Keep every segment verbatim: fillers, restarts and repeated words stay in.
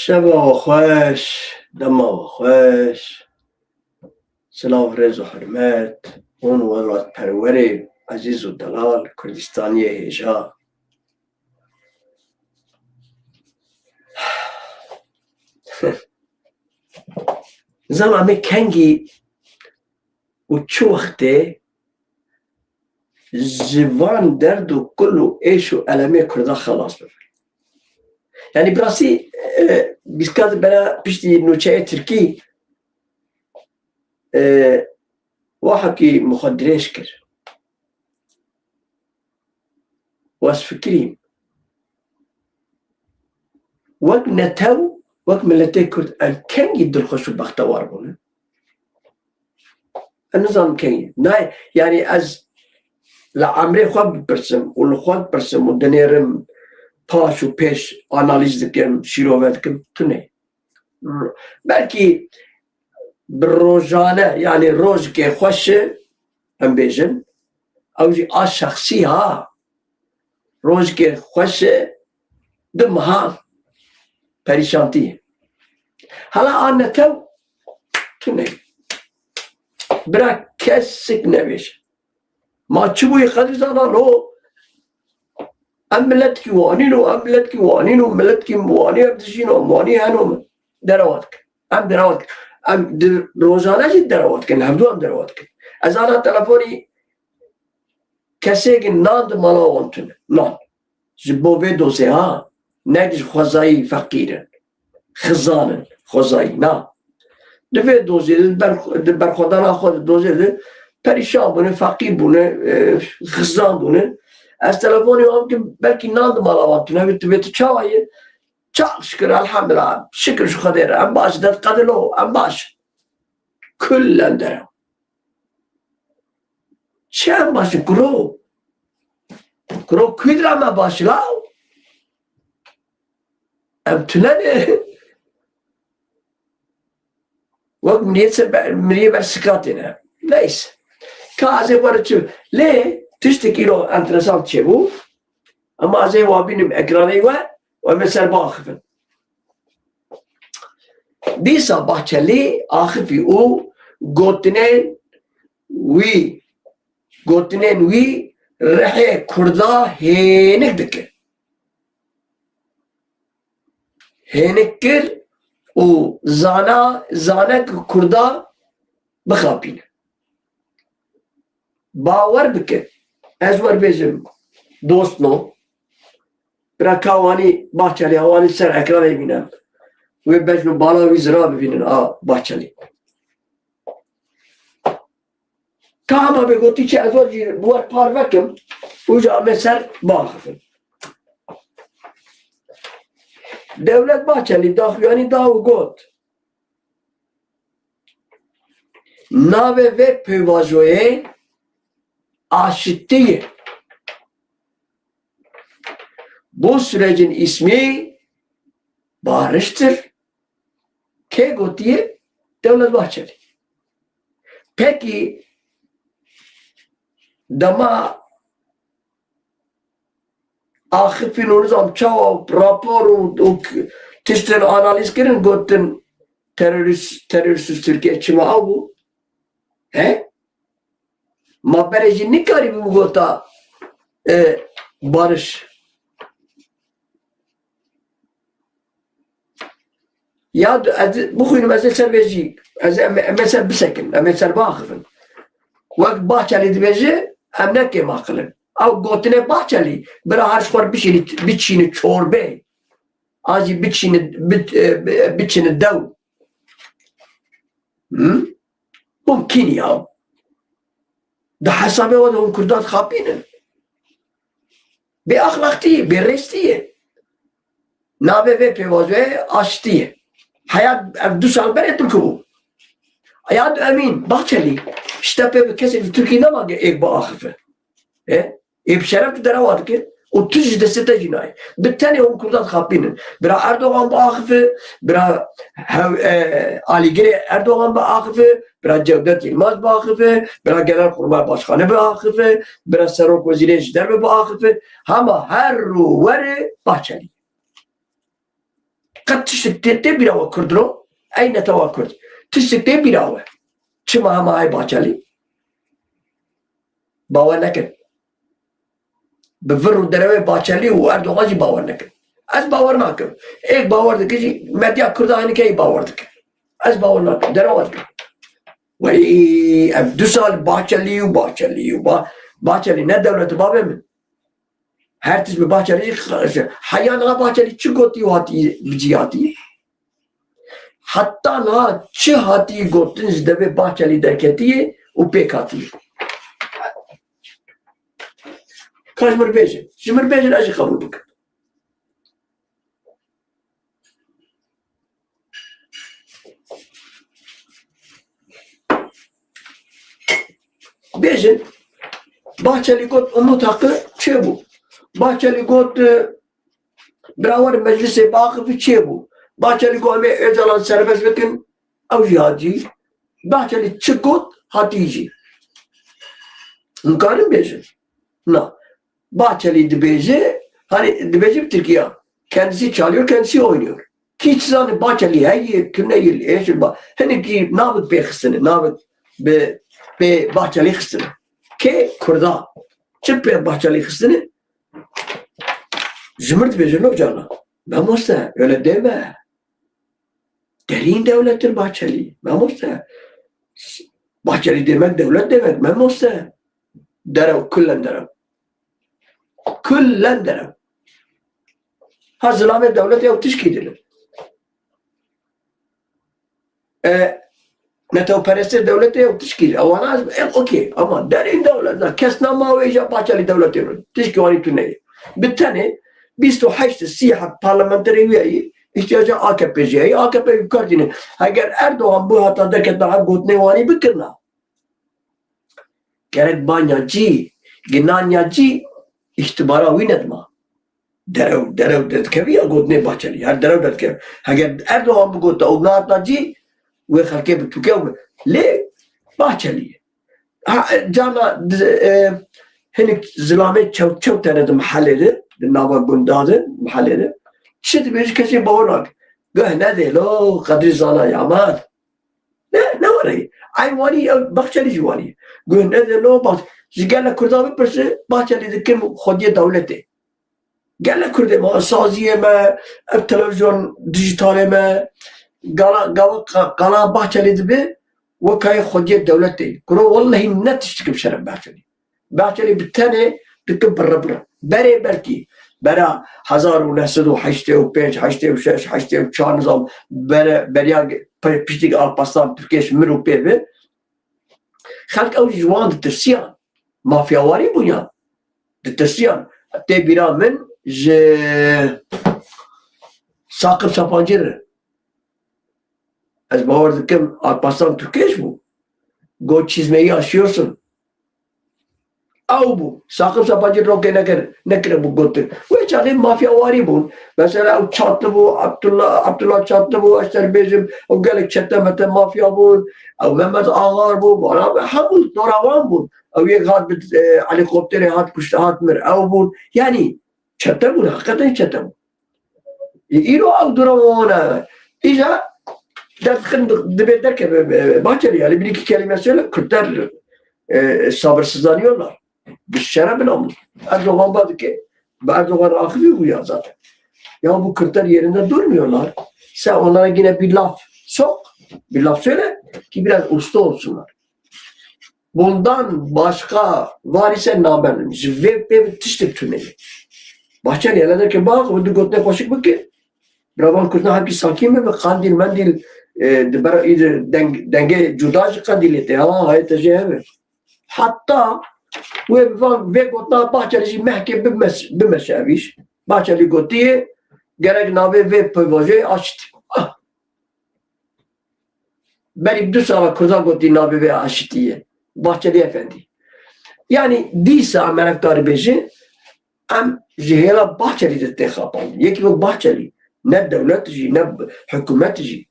Şeva we xweş, dema we xweş. Silav, rêz û hurmet. Hûn welatperwerê ezîz û delal, Kurdistaniyê hêja. Nizanim em ê kengî û çi wextê ji van derd û kul û êş û elemê Kurda xelas bibin. Yanî bi rastî, e, bîstkaz bera piştî nûçeyê Tirkî, e, wahekî min xwe dirêj kir. Wez fikirîm. Wek netew, wek miletê Kurd em kengî dilxweş û bextewar bûne? Ez nizanim kengî. Nayê, yanî ez li emrê xwe bipirsim û li xwe dipirsim û dinêrim paş û pêş analîz dikim, şîrove dikim, tune. Belkî bi rojane, yanî rojikê xweş e, em bêjin, ew jî a şexsî ha. Rojikê xweş e, du meha perîşantî. Hala a netew tune. Bira kesik nebêje. Ma çi bûyî Qedî Zana lo? Em miletkî wanîn û em miletkî wanîn û miletkî wanî em dijîn û em wanî heno min. Derewa dikin. Em derewa dikin. Em di rojane jî derewa dikin. Hevdu em derewa dikin. Ez ana telefonî kesêkî nan di mala wan tune. Nan. Ji bo vê dozê ha. Ne ji xwezayî feqîr in. Xizan in. Xwezayî. Na. Di vê dozê, di ber, di berxwedana xwe di dozê de perîşan bûne, feqîr bûne, e, xizan bûne. Ez telefonê wan dikim, belkî nan di mala wan tune. Vê tu, vê tu çawa ye? Çok şükür, elhamdülillah. Şükür ji Xwedê re. Em baş, dest qedilo, em baş. Kullen derew. Çi em baş in, kuro? Kuro, kuydir em baş law? Em tune ne? Wek miriyê ser be-, miriyê ber sikatê ne. Neyse. Ka ez ê were çi. Lê tiştek îro enteresan çêbû. Ama ez ê wa bînim ekranê we, we me ser biaxifin. Dîsa Bahçelî axifî û gotinên wî, gotinên wî rihê Kurda hênik dike. Hênik kir û zana, zane ku Kurda bixapîne. Bawer bike, ez wer bêjim, dostno, bira ka wanî Bahçelî, wanî ser ekranê bîne. Wê bejn û bala wî zira bibînin a Bahçelî. Ka hema bê gotî çi ez wer jî bi wer parve kim, uca me ser biaxifin. Dewlet Bahçelî daxuyanî da û got, navê vê pêvajoyê aşitî ye. Bu sürecin ismi barıştır. Kê gotiye? Dewlet Bahçelî. Pekî dema axifîn û nizam çawa rapor û, û k-, tiştin analîz kirin, gotin terorist, terorist Tirkiye çima ew bû? He? Ma berê jî nikarî bû gota, e, barış. Ya d-, ez bixwînim, ez ê ser vê jî, ez ê, em, em ê ser bisekin, em ê ser biaxifin. Wek Bahçelî dibêje, em ne kêm aqil in. Ew gotinê Bahçelî, bira her ji xwe re bişînî, biçîne çorbê. An jî biçîne, bi-, e, bi-, biçîne dew. Hı? Mumkîn ya. Di hesabê we de hûn Kurdan dixapînin. Bê axlaqtî ye, bê rêstî ye. Navê vê pêvajoyê aştî ye. Heya ev du sal berê Tirk bû. Ya du Emîn Bahçelî, işte pê bi kesê li Tirkî nema ge êk biaxife. E? Ê bi şeref tu derewa dike û tu ji destê te jî nayê. Bi tenê hûn Kurdan dixapînin. Bira Erdogan biaxife, bira hev-, e, alîgirê Erdogan biaxife, bira Cevdet Yilmaz biaxife, bira Genelkurmay Başkanı biaxife, bira Serok Wezîrê ji derve biaxife. Hema her rû were Bahçelî. Qet tiştek tê, tê bîra we Kurdino? Ey netewa Kurd. Tiştek tê bîra we? Çima hema hey Bahçelî? Bawer nekin. Bi vir û derewê Bahçelî û Erdogan jî bawer nekin. Ez bawer nakim. Êk bawer dike jî medya Kurda hinekê bawer dike. Ez bawer nakim. Derewa dike. Wey, ev du sal Bahçelî û Bahçelî û Ba-, Bahçelî ne dewlet bavê min. Her tişt bi Bahçelî, heya niha Bahçelî çi gotî û hatî bi cî hatî? Heta niha çi hatî gotin ji devê Bahçelî derketiye û pêk hatiye? Ka ji mir bêjin. Ji mir bêjin, ez jî qebûl bikim. Bêjin, Bahçelî got, Umut Hakkı çêbû. Bahçelî got, e, birawer meclisê biaxivî çêbû. Bahçelî got, em ê Ocalan serbest bikin, ew jî hatî. Bahçelî çi got, hatî jî. Hûn karin bêjin? Na. Bahçelî dibêje, hani dibêje bi Tirkiya, kendisi çalıyor, kendisi oynuyor. Kî çi zane Bahçelî heye, tune ye, lê hêşin ba. Hinekî navik pê xistine, navik bi pê Bahçelî xistine. Kê? Kurda. Çi pê Bahçelî xistine? Ji mir dibêje, no cana. Mamoste, öyle deme. Derîn dewlettir Bahçelî. Mamoste. Bahçelî demek dewlet demek. Mamoste. Derew, kullen derew. Kullen derew. Ha zilamê dewletê ew tişkî dine. E, netewperestê dewletê ew tişkî dine. Ewana ez, e, okey. Ama derîn dewlet, na kes nama wê ja Bahçelî dewletê min. Tişkî wanî tu neyê. Bi tenê bîst û heşt sî heb parlamenterê wî yî ihtiyaca A K P jî heye. A K P wî kar tîne. Heger Erdogan bû hata derketina ev gotinê wanî bikirina. Gerek banya cî, ginanya cî, îhtibara wî nedima. Derew, derew derdikevî ya gotinê Bahçelî. Her derew derdikevî. Heger Erdogan bigota û nehatna cî, wê xelkê bi tûke û bi. Lê Bahçelî ye. Ha, cana di-, e, hinek zilamê çew, çew tene di mehelê de, di nava gunda de, mehelê de. Çi dibêje kesê bawer nake. Guh nedê lo, qedrî zana ya me. Ne, ne were. Ay wanî, ew Bahçelî jî wanî. Guh nedê lo, Bah-, ji gelek Kurda bipirse, Bahçelî dikim xwediyê dewletê. Gelek Kurdê me, saziyê me, ev televîzyon dijitalê me, gala, gava ka-, kana Bahçelî dibe, wekayê xwediyê dewletê. Kuro wellehî ne tiştikim şeref Bahçelî. Bahçelî bi tenê dikim pirre pirre. Berê belkî, bera hezar û neh sed û heştê û pênc, heştê û şeş, heştê û çar nizam, bere, beriya ge-, pe-, piştî Alparslan Türkeş mir û pê bi. Xelk ew ji wan ditirsiyan. Mafyawarî bûn ya. Ditirsiyan. Tê bîra min ji Saqip Sapancî re. Ez bawer dikim Alparslan Türkeş bû. Got çizmeyi aşıyorsun. Ew bû. Saqif Sapancî rokê nekir, nekiribû gotin. Wê çaxê mafyawarî bûn. Mesela ew Çatli bû, Abdullah, Abdullah Çatli bû, ez te bêjim, ew gelek çete mete mafya bûn. Ew Mehmet Ağar bû, bana hemû dora wan bûn. Ew yek hat bi, e, helîkopterê hat kuşt, hat mir. Ew bûn. Yanî çete bûn, heqîqeten çete bûn. E, îro ew dora wan e. Îja derdixin dibê derkeve, e, Bahçeli, yani bir iki kelime söyle, Kürtler, e, sabırsızlanıyorlar. Bi şeref bile olmuş. Erdogan ba dike. Bi Erdogan rahatsız bu ya zaten. Ya bu Kürtler yerinde durmuyorlar. Sen onlara yine bir laf sok, bir laf söyle ki biraz usta olsunlar. Bundan başka var ise namerdim. Ji vê pê tiştek tune ye. Bahçeli hele derke bak, o du gotine xweşik bike. Biravan Kurdan hemkî sakîn bibe, qandîl mendîl, e, di ber î de deng-, dengê cuda ji qandîlê tê. Ha, hayê te jê hebe. Heta wê bi van, vê gotina Bahçelî jî mehkê bimes-, bimeşe ev îş. Bahçelî gotiye, gerek navê vê pivojê aşit. Ah! Berî du sala Kurdan gotî navê vê aşitî ye. Bahçelî Efendî. Yanî dîsa em ev karî bêjin, em ji hêla Bahçelî de tê xapandin. Yekî wek Bahçelî, ne dewlet jî, ne hikûmet jî.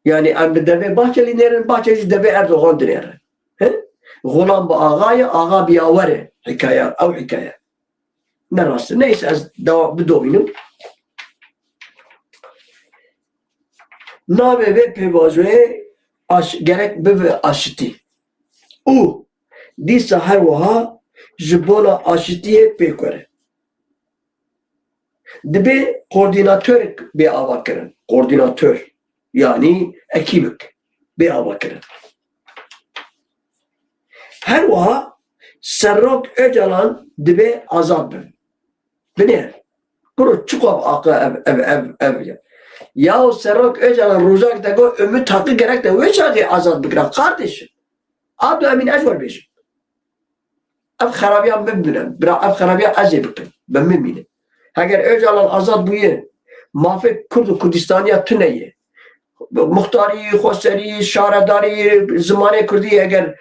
Yanî em bi devê Bahçelî nêrin, Bahçelî ji devê Erdogan dinêrin. He? Xulam bi axa ye, axa bi yawer e. Hikaye, ew hikaye. Ne rast e. Neyse ez dewa-, bidomînim. Navê vê pêvajoyê aş-, gerek bibe aşitî. Û dîsa her wiha ji bona aşitiyê pêk were. Dibe koordînatorek bê avakirin. Koordînator, yanî ekîbik bê avakirin. Her wiha Serok Ocalan dibe azad bin. Binêr. Kuro çiqas aqil ev, ev, ev, ev ya. Yaw Serok Ocalan rojak de got, Ümit Haqî gerek te wê çaxê azad bikira, kardeşim. Abdulhamîd ez wer bêjim. Ev xerabiya min bibîne. Bira ev xerabiya ez ê bikim. Bi min bîne. Heger Ocalan azad bûye, mafê Kurd û Kurdistaniya tune ye. Muxtarî, xweserî, şaredarî, zimanê Kurdî eger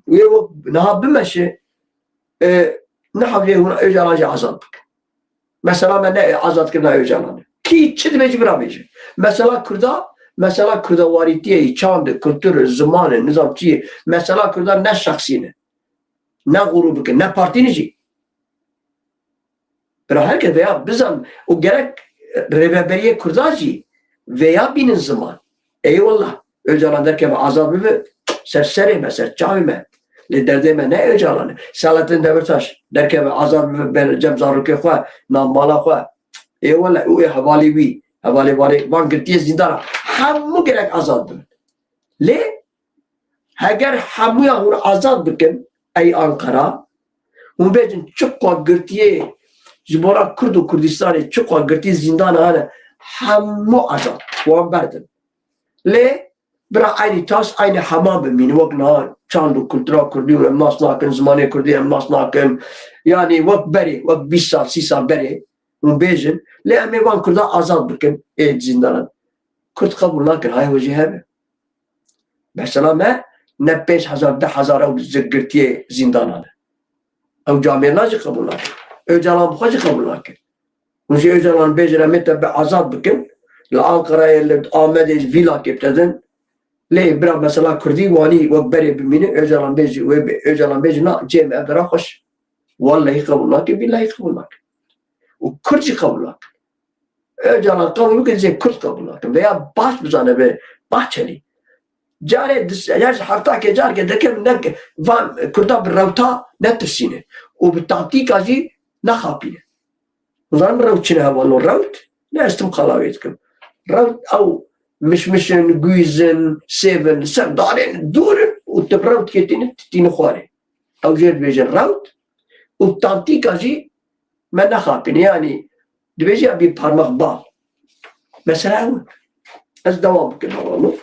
wê wek niha bimeşe, e, ne hewlê hûn Ocalan jî azad bikin. Mesela me ne azadkirina Ocalan e. Kî çi dibêjî bira bêje. Mesela Kurda, mesela Kurda warîtiyê, çand e, kultur e, ziman e, nizam çi ye. Mesela Kurda ne şexsî ne. Ne grûbik e, ne partî ne jî. Bira her kes veya bizan û gerek rêveberiyê Kurda jî veya bînin ziman. Eyvallah. Ocalan derkeve azad bibe, ser serê me, ser çavê me. Lê derdê me ne Ocalan e. Selahattin Demirtaş derkeve azad bibe, ber cem zarokê xwe, nav mala xwe. Eyvallah, û ê hevalê wî, hevalê varê van girtiye zîndana. Hemû gerek azad bibin. Lê heger hemûya hûn azad bikin, ey Ankara, hûn bêjin çiqas girtiyê ji bo ra Kurd û Kurdistanê çiqas girtî zîndana hene, hemû azad, wan berdin. Lê bira eynî tas, eynî hema bimînin, wek niha çand û kultura Kurdî û em nas nakin, zimanê Kurdî em nas nakin. Yanî wek berê, wek bîst sal, sî sal berê hûn bêjin, lê em ê van Kurda azad bikin, ê zîndanan. Kurd qebûl nakin, hay wê jî hebe. Mesela me ne pênc hezar, deh hezar ew ji girtiyê zîndanan e. Ew camêrna jî qebûl nakin. Ocalan bi xwe jî qebûl nakin. Hûn jî Ocalan bêjin, em ê te bi azad bikin. Li Ankarayê, li Amedê ji vîlakê bi te din. Lê bira mesela Kurdî wanî wek berê bimîne, Ocalan bêjî, wê bê, Ocalan bêjî, na, cem ev dera xweş. Wallahî qebûl nakin, bîllahî qebûl nakin. Û Kurd jî qebûl nakin. Ocalan qebûl bikin, jê Kurd qebûl nakin. Veya baş bizane be, Bahçelî. Carê dis-, ya ji heftakê carkê deke ne, van Kurda bi rewta netirsîne. Û bi taktîka jî nexapîne. Hûn zanin rewt çi ne hevalno? Rewt, ne ez tim qala wê dikim. Rewt ew mişmiş in, guîz in, sêv in, li ser darên dûr in û tu bi rewt ketîne, tu tîne xwarê. Ew jê dibêjin rewt û taktîka jî me nexapîne. Yanî dibêje ya bir parmak bal. Mesela ew, ez dewam bikim hevalno.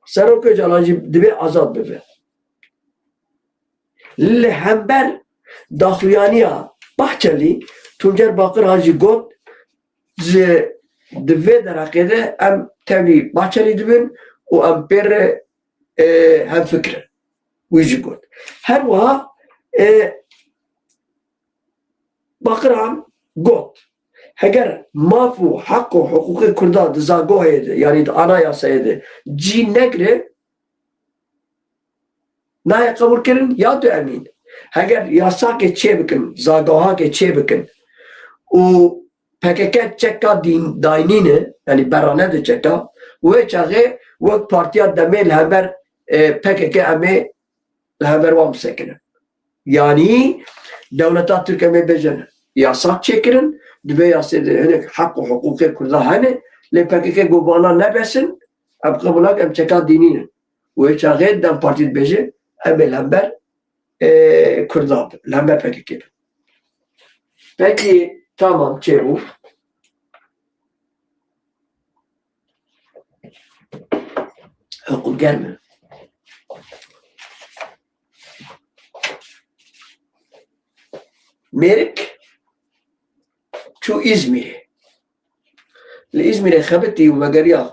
Serok Ocalan jî divê azad bibe. Li hember daxuyaniya Bahçelî, Tuncer Bakirhan jî got, ji, di vê derheqê de em tevlî Bahçelî dibin û em pê re, e, hemfikir in. Wî jî got. Her wiha, e, Bakirhan got, heger maf û heq û hiqûqê Kurda di zagohê de, yanî di anayasayê de cî negire, nayê qebûlkirin ya du emîn. Heger yasakê çêbikin, zagahakê çêbikin û P K K çeka dîn-, daynîne, yanî berra nede çeka, wê çaxê wek Partiya Demê li hember, e, P K K em ê li hember wan bisekinin. Yanî dewleta Tirk em ê bêjin yasak çêkirin, di vê yasê de hinek heq û hiqûqê Kurda hene, lê P K K got vana ne bes in, em qebûl nakin, em çeka dînî ne. Wê çaxê DEM Partî dibêje, em ê li hember, e, Kurda bin, li hember P K K bin. Pekî, tamam, çêbû. Hiqûqger me. Mêrik çû Îzmîrê. Li Îzmîrê xebitî û vegeriya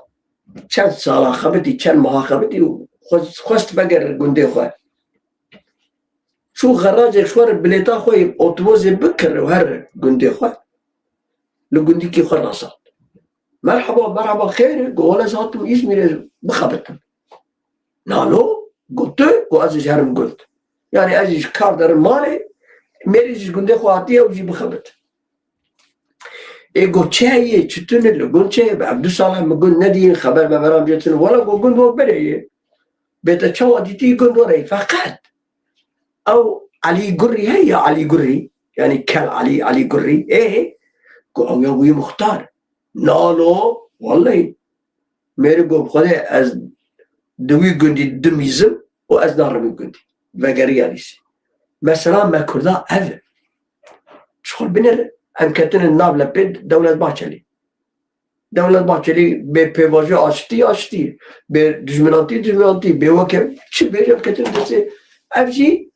çend sala xebitî, çend meha xebitî û xwest, xwest vegerir gundê xwe. Çû xeracek ji xwe re bilêta xwe yê otobozê bikir û her gundê xwe. Li gundîkî xwe rast hat. Merhaba, merhaba, xêr e? Got, wele ez hatim Îzmîrê bixebitim. Nano, got, tu? Got, ez ê ji herim gund. Yanî ez jî ji kar derim malê, mêrî jî ji gundê xwe hatiye, ew jî bixebit. Ê got çi heye, çi tune li gund çi heye? Ev du sala min gund nedî, xeber meberan jê tune. Wala got gund wek berê ye. Bê te çawa dîtî gund were ye? Feqet ew Elî Gurî heye ya, Elî Gurî. Yani Kel Elî, Elî Gurî. Ê, got ew ya wî muxtar. Nano, wallahî. Mêrik got, Xwedê, ez di wî gundî dimîzim û ez narim wî gundî. Vegeriya dîsê. Mesela me Kurda ev e. Ji xwe binêre, em ketine nav lepê Dewlet Bahçelî. Dewlet Bahçelî bê pêvajoya aştî, aştî. Bê dijminantî, dijminantî. Bê weke çi bêje, em ketine destê. Ev jî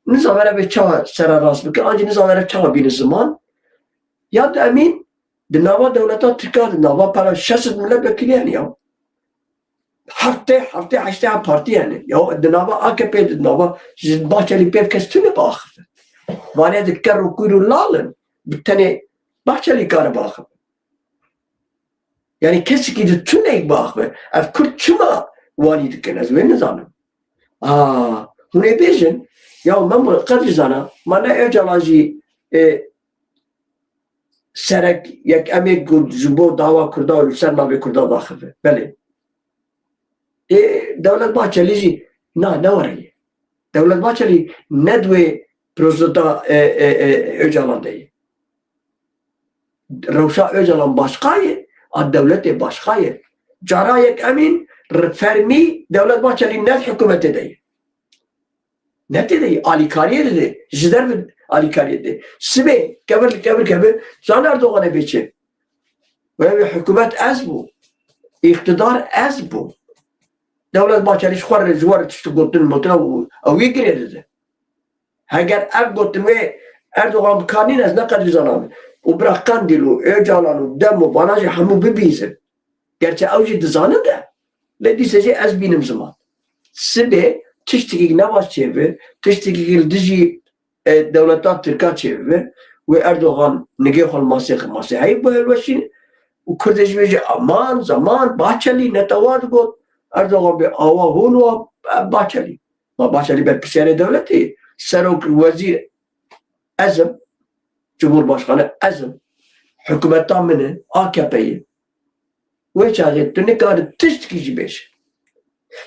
nizam were bê çawa sererast bike, an jî nizam were çawa bîne ziman. Ya di emîn, di nava dewleta Tirka, di nava para şeş sed milletvekilî hene ya. Heftê, heftê, heştê partî hene. Ya di nava A K P, di nava ji Bahçelî pê kes tune biaxife. Vane di ker û kûr û lal in. Bi tenê Bahçelî kare biaxife. Yani kesekî di tune biaxife. Ev Kurd çima wanî dikin? Ez wê nizanim. Aa, hûn ê bêjin, ya Memo Qedrî Zana, ma ne Ocalan jî, e, serek yek em ê ku ji bo dawa Kurda û li ser navê Kurda daxive. Belê. Ê, Dewlet Bahçelî jî na, ne were ye. Dewlet Bahçelî ne di wê prozota, e, e, e, Ocalan de ye. Rewşa Ocalan başqa ye, a dewletê başqa ye. Cara yek emîn, fermî Dewlet Bahçelî ne di hikûmetê de ye. Ne tê de ye, alîkariyê dide, ji derve alîkariyê dide. Sibê kevir li kevir keve, can Erdoganê bê çi? Wê wê hikûmet ez bû. Îqtidar ez bû. Dewlet Bahçelî ji xwe re, ji we re tişt gotin, gotina û ew wî girê dide. Heger ev gotin wê Erdogan bi kar nîne, ez ne Qedrî Zana me. Û bira Qendîl û Ocalan û dem û vana jî hemû bibîzin. Gerçi ew jî dizanin de. Lê dîse jî ez bînim ziman. Sibê tiştekî ne baş çêbi, tiştekî li dijî, e, dewleta Tirka çêbi, wê Erdogan nigê xwe li masê, masê heyî bû helweşîn û Kurdê jî bêje, aman, zaman, Bahçelî, ne te wa digot, Erdogan bê awa hûn wa, e, Bahçelî. Ma Bahçelî berpirsiyarê dewletê, serok, wezîr ez im, cumhurbaşkanı ez im, hikûmeta min e, A K P ye. Wê çaxê tu nikarî tiştekî jî bêje.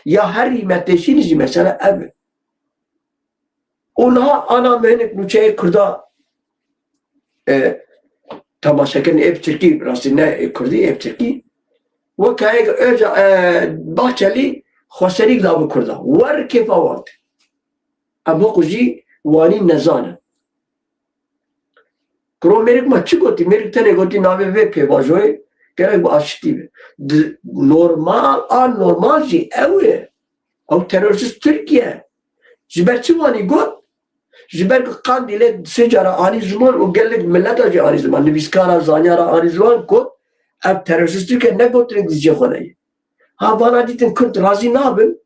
Ya herî me têşînî jî mesela ev e. Û niha ana me hinek nûçeyê Kurda, e, temaşekirin ê bi Tirkî, rastî ne ê Kurdî, ê bi Tirkî. Weke heyek Oca-, e, Bahçelî xweserîk da bi Kurda. Wer kêfa wan tê. Em wekî jî wanî nezan in. Kuro mêrik me çi gotî? Mêrik tenê gotî navê vê pêvajoyê gerek bi aşitî be. Di normal, a normal jî ew e. Ew terorist Tirkiye. Ji ber çi wanî got? Ji ber ku Qandîlê sê cara anî ziman û gelek mileta jî anî ziman. Nivîskara, zanyara anî ziman got, ev terorist Tirkiye ne gotinek di cihê xwe de ye. Ha, vana dîtin Kurd razî nabin.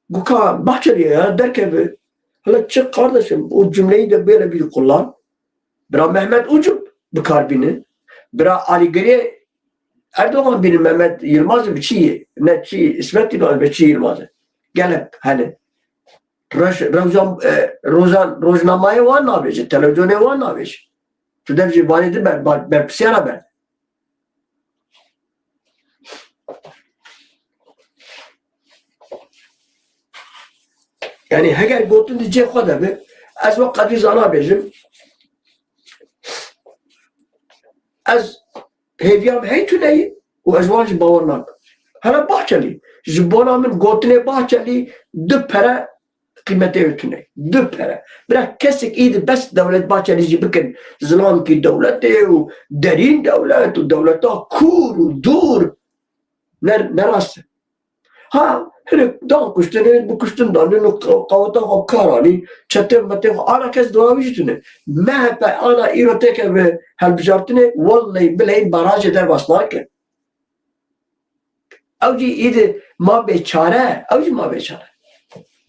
Goka Bahçeliye ya derkeve. Hala çi kardeşim, o cümleyi de böyle bir kullan. Bira Mehmet Ucup bi kar bînin. Bira Alîgirê Erdogan bînin, Mehmet Yilmaz bi çi ye? Ne çi, İsmet Yilmaz bi çi Yilmaz e? Gelek hele. Roj-, rojam-, e, rojan-, rojnamayê wan nabêje, televizyonê wan nabêje. Tu dev jî vanê di ber-, ber-, berpirsiyara ber. Yani heger gotin di cê xwe de bi, ez wek Qedrî Zana bêjim, ez hêviya min hey tune ye û ez wan jî bawer nakim. Hele Bahçelî, ji bona min gotinê Bahçelî du pere qîmetê wê tune. Du pere. Bira kesek î di bes Dewlet Bahçelî jî bikin zilamkî dewletê û derîn dewlet û dewleta kûr û dûr. Ne, ne rast e. Ha, hinek dan kuştin, hinek bi kuştin dan, hinek qaweta xwe kar anî, çetê metê xwe, ana kes dora wî jî tune. M H P ana îro têke bi helbijartinê, wellehî bileyî barajê derbas nake. Ew jî îdî ma bêçare, ew jî ma bêçare.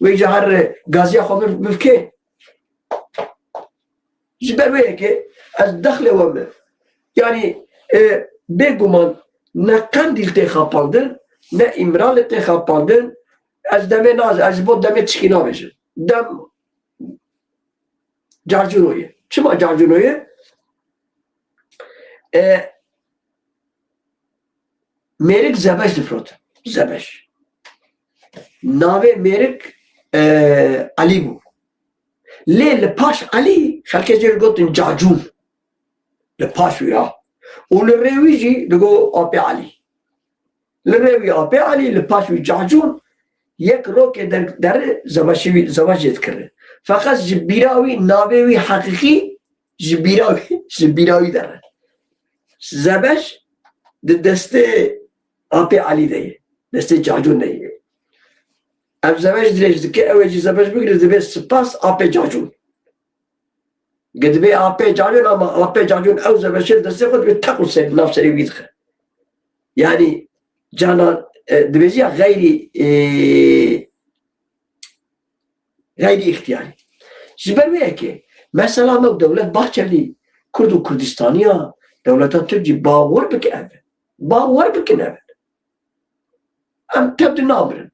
Wê jî her gaziya xwe bi-, bivkê. Ji ber wê yekê ez dexlê we me. Yanî, e, bêguman ne Qendîl tê xapandin, ne Îmralê tê xapandin. Ez demê naz-, ez ji bo demê tişkî nabêjim. Dem carcûno ye. Çima carcûno ye? E, mêrik Zebeş difirotin. Zebeş. Navê mêrik, e, Elî bû. Lê li paş Elî xelkê jê digotin Cacûn. Li paş wî ya. Û li rê wî jî digo Apê Elî. Li rê wî Apê Elî, li paş wî Cacûn, yek rokê der, der Zebeşê wî, Zebeş jê dikirin. Feqet ji bîra wî navê wî heqîqî ji bîra wî, ji bîra wî dere. Zebeş di destê Apê Elî de ye. Destê Cacûn de ye. Ev Zebeş dirêj dike, ew ê jî Zebeş bigire, dibe spas Apê Cacûn. Ge dibe Apê Cacûn, ama Apê Cacûn ew Zebeşê li destê xwe dibe teq li ser, nav serê wî dixe. Yani cana, e, dibêjiya xeyrî, e, xeyrî îxtiyarî. Ji ber wê yekê mesela me û Dewlet Bahçelî, Kurd û Kurdistaniya, dewleta Tirk jî bawer bike ev e. Bawer bikin ev e. Em tev di namirin.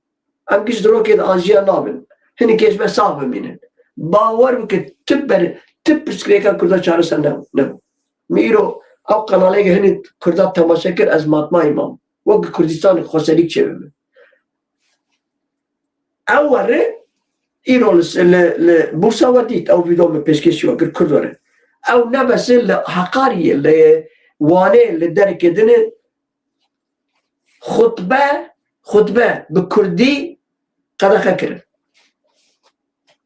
Em giş di rokê de ajiya nabin. Hinek ê ji me sax bimînin. Bawer bike, tu ber, tu pirsgirêka Kurda çareser nebû. Nebû. Min îro ew qenalê ge hinî Kurda temaşe kir, ez matmayî mam. Wek Kurdistanê xweserîk çêbibe. Ew were îro li, li, li Bursa we dît, ew vîdeo min pêşkêşî we kir, Kurd were. Ew ne bes e, li Heqariyê, li Wanê, li derekê din e, xutbe, xutbe bi kurdî qedexe kirin.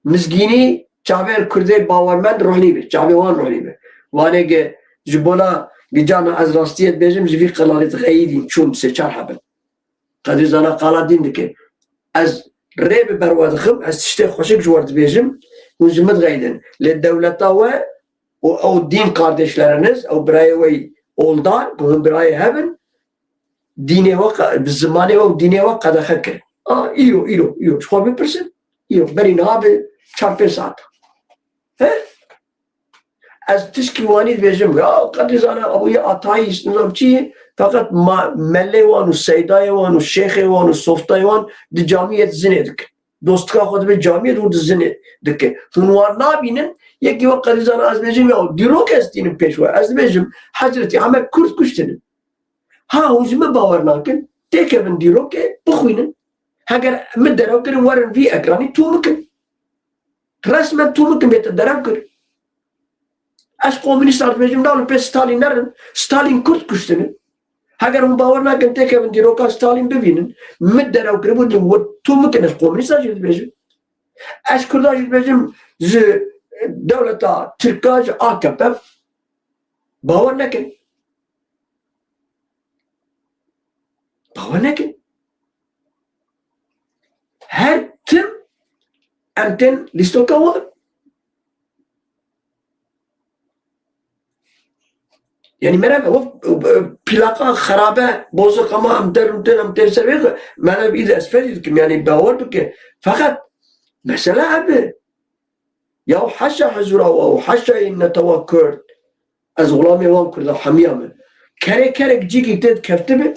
Mizgînî çavê kurdê bawermend ruhnî be, çavê wan ruhnî be. Wanê ge ji bona, gi cana ez rastiyê dibêjim, ji vî qelalê dixeyîdîn çûn sê çar hebin. Qedrî Zana qala dîn dike. Ez rê bi ber we dixim, ez tiştê xweşik ji we dibêjim, hûn ji min dixeyidin. Lê dewleta we û ew din kardeşleriniz, ew birayê we oldar, ku hûn birayê hev in, dînê we qe-, bi zimanê we û dînê we qedexe kir. A, îro, îro, îro. Ji xwe bipirsin. Îro, berî niha bi çar pênc saet. He? Ez tişkî wanî dibêjim, ya, Qedrî Zana, ew yê atayîst, nizam çi ye? Feqet ma-, melê wan û seydayê wan û şêxê wan û softayê wan di camiyê de zinê dikin. Dostika xwe dibe camiyê de û dizinê dike. Hûn wan nabînin, yekî wek Qedî Zana ez dibêjim, ya dîrok ez tînim pêş we. Ez dibêjim, Hezretî Emed Kurd kuştine. Ha hûn ji min bawer nakin, têkevin dîrokê, bixwînin. Heger min derew kirin, werin vî ekranî tûm bikin. Resmen tûm bikin, bête derew kir. Ez komûnîstan dibêjim, na li pê Stalîn nerin. Stalîn Kurd kuştine. Heger hûn bawer nakin, têkevin dîroka Stalîn bibînin. Min derew kiribû, tu, tu bikin, ez komûnîsta jî dibêjim. Ez Kurda jî dibêjim, ji dewleta Tirka, ji A K P bawer nekin. Bawer nekin. Her tim em tên lîstoka wan. Yani mere o, o, plaka xerabe, bozuk ama em derin tên, em tên ser vê, mere bir de ez ferî dikim, yani bawer bike. Fakat mesele ev e. Ya haşa huzura wa, haşa netewa Kurd. Ez xulamê wan Kurda hemiya min. Kerê kerek cîkî tê dikeftibe.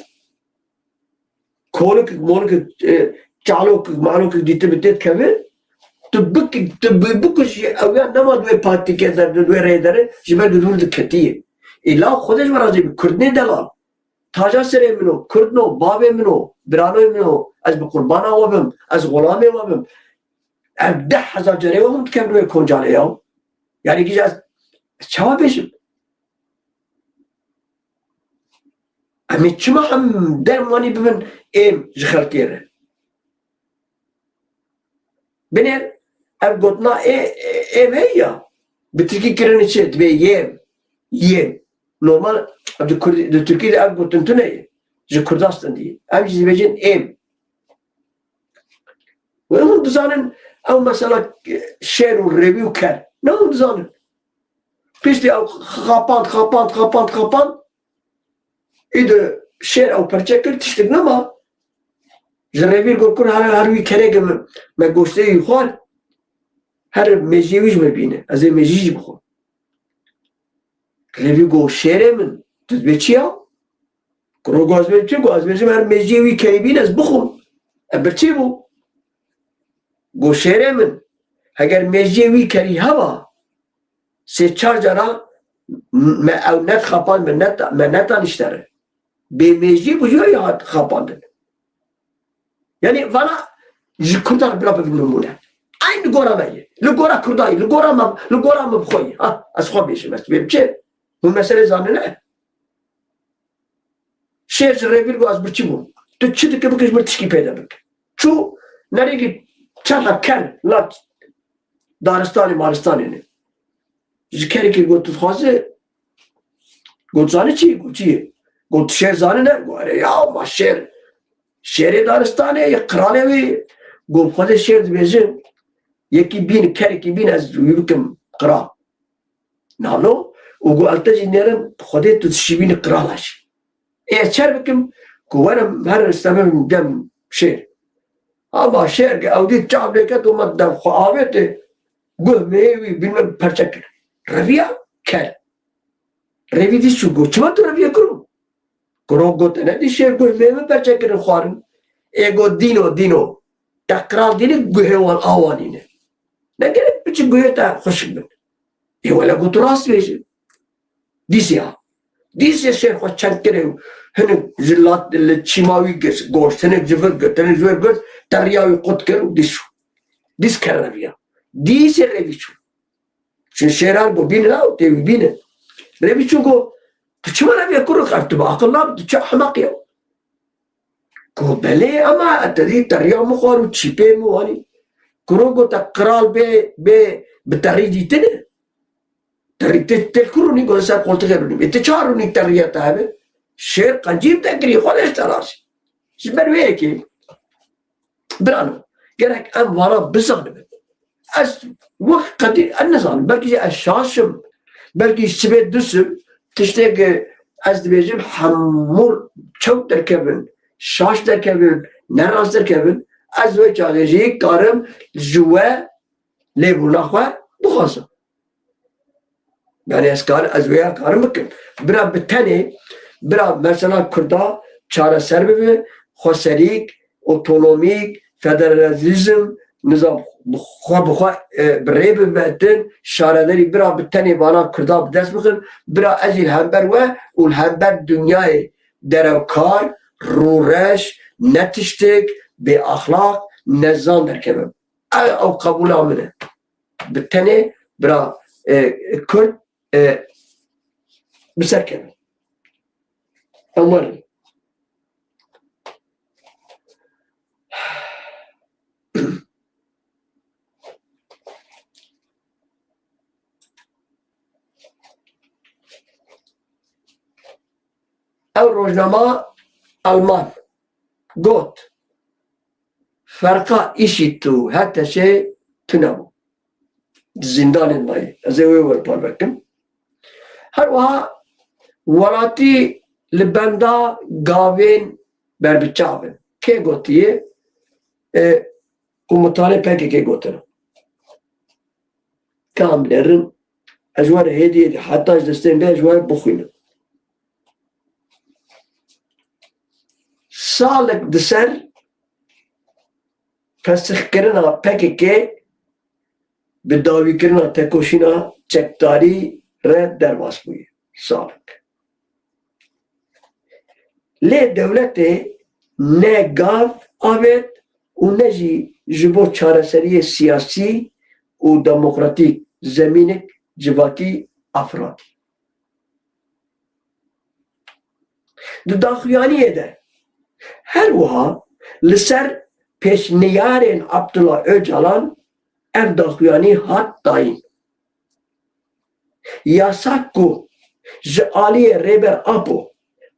Kolikik, molikik, e, çalokik, malokik dîtibe tê dikeve. Tu bik-, tu bi-, bikujî, ew ya nema di wê partîkê de, di wê rê de re, ji ber ku dûr diketiye. Îla Xwedê ji we razî be, Kurdinê delal. Taja serê min o, Kurd no, bavê min o, biranoyê min o, ez bi qurbana we bim, ez xulamê we bim. Ev deh hezar carê we hûn dikevin wê koncalê ya. Yani gije ez, ez çawa bêjim? Em ê çima em dermanî bibin êm ji xelkê re? Binêr, ev gotina ê, ê, êm heye ya. Bi tirkî kirinê çi? Dibê yêm. Yêm. Normal, ev di Kurdî, di Tirkî de ev gotin tune ye. Ji Kurda stendî. Em jî dibêjin êm. Wê hûn dizanin, ew mesela şêr û rêwî û ker. Ne hûn dizanin. Piştî ew xapand, xapand, xapand, xapand. Îdî şêr ew perçe kir, tiştek nema. Ji rêvî got, kur her, her wî kereke me, me goştê wî xwar. Her mêjiyê wî ji me bîne. Ez ê mêjî jî bixwim. Rêvî got, şêrê min, tu dibê çi ya? Kuro got, ez bê çi got, ez bêjim her mêjiyê wî kerî bîne, ez bixwim. E, birçî bû? Got, şêrê min, heger mêjiyê wî kerî heba, sê çar cara Me ew net xapan, me net, me netan îştere. Bê mêjî bû jî hat xapandin. Yani vana ji Kurdan bila bibin nimûne. Eyn li gora me ye. Li gora Kurda ye. Li gora me, li gora me bi xwe ye. Ha, ez xwe bêjim, ez bêm çi? Hûn mesele zanine. Şêr ji revî li gor ez birçî bûm. Tu çi dike bike ji min tişkî peyda bike. Çû nerêkî çanda ker, la daristanê maristanê ne. Ji kerekî got tu dixwaze, got zanî çi, got çi ye? Got şêr zanî ne? Got erê ya ma şêr. Şêrê daristanê ye, qiralê wî. Got xwedê şêr dibêjin. Yekî bîn, kerekî bîn ez wî bikim qiral. Nalo, û got ez te jî nêrim, xwedê tu dişîbînî qirala jî. Ê ez çer bikim, ku werim her sebebim dem şêr. Ama şêr ke ew dît çav lê ket û me dem xwe avêtê, guh mêyê wî bîn me perçe kir. Reviya kel. Revî dî çû got, çima tu reviya kiro? Kuro got, ne dî şêr guh mêyê min perçe kirin xwarin. Ê got, dîno, dîno. Te qral dînî guhê wan awanîne. Ne gerek biçi guhê te xweşik bin. Ê wele got, tu rast bêjî. Dîsê ha. Dîsê şêr xwe çend kirê û hinek ji lat li çîma wî girt, goşt, hinek ji vir girt, hinek ji vir girt, teriya wî qut kir û dîs çû. Dîs ker reviya. Dîsê revî çû. Çi şêran got bînin ha, tê wî bînin. Revî çû got, tu çima reviya kuro, ev tu bi aqil nabî, tu çi ehmeq ya. Got belê, ama te dî teriya min xwar û çîpê min wanî. Kuro got te qral bê, bê bi terî dîtine. Terî te, te ku rûnî got ser qoltixê rûnî. Bê te çar rûnî teriya te hebe. Şêr qencî te kirî, xwe de ji te razî. Ji ber wê yekê. Birano, gerek em vana bizanibin. Ez wek qedî, ez nizanim, belkî jî ez şaş im, belkî sibê dus im, tiştê ku ez dibêjim hemû çewt derkevin, şaş derkevin, nerast derkevin, ez wê çaxê jî karim ji we lêbûna xwe bixwazim. Yani ez kar, ez wê ya karim bikim. Bira bi tenê, bira mesela Kurda çareser bibe, xweserîk, otonomîk, federalizm, nizam xwe bi xwe, e, bi rê bivetin, şaredarî bira bi tenê vana Kurda bi dest bixin, bira ez jî li hember we û li hember dinyayê derewkar, rûreş, netiştik, bêaxlaq, nezan derkevim. Ew, ew qebûla min e. Bi tenê bira, e, Kurd, e, bi ser kevin. Ew werin. Ew rojnama Alman got, ferqa îşî tu heteşê tune bû. Di zîndanê de ye. Ez ê wê were parve kim. Her wiha welatî li benda gavên berbiçav in. Kê gotiye? E, komutanê P K K gotine. Kam lerin, ez were hêdî hêdî heta ji destên bê ez were bixwînim. Salek di ser fesixkirina P K K bi dawîkirina tekoşîna çekdarî re derbas bûye. Salek. Lê dewletê ne gav avêt û ne jî ji bo çareseriyê siyasî û demokratîk zemînek civakî afirandî. Di daxuyaniyê de her wiha li ser pêşniyarên Abdullah Ocalan ev daxuyanî hat dayîn. Yasa ku ji aliyê Rêber Apo